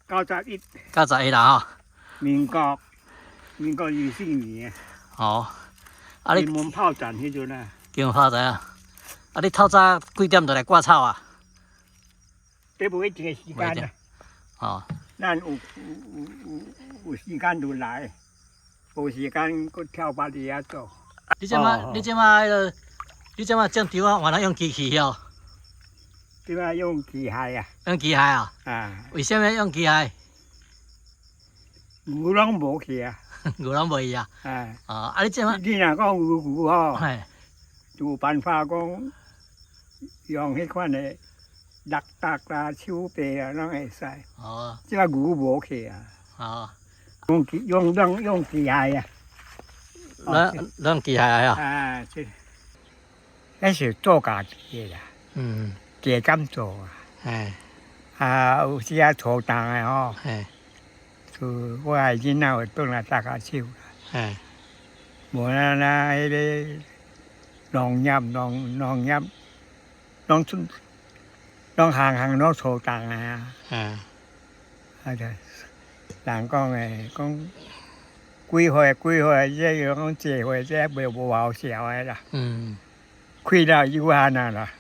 91。 91啦吼。民國24年。哦，啊你金門炮戰彼陣啊。金門炮戰啊！啊你透早幾點就來割草啊？這無一定的時間啊。哦。咱有時間就來，無時間閣跳別裡遐做。你這馬種稻啊，原來用機器哦？這馬用機械啊。用機械啊？啊。為啥物用機械？牛攏無去啊。牛攏無去啊？哎。哦，啊你這馬你若講有牛吼，就有辦法講用彼款的六搭啦、手臂啊，攏會使。哦。這馬牛無去啊。哦。用機用用用機械啊。攏用機械啊？啊，這，彼是做家己的啦。加減做啊。啊，有時啊粗重的吼。就我的囡仔會轉來搭下手啦。無咱啊，彼個農業，攏出，攏項項攏粗重的啊。啊，就人講的講幾歲幾歲，這個講這歲這袂無好笑的啦。氣力有限啊啦。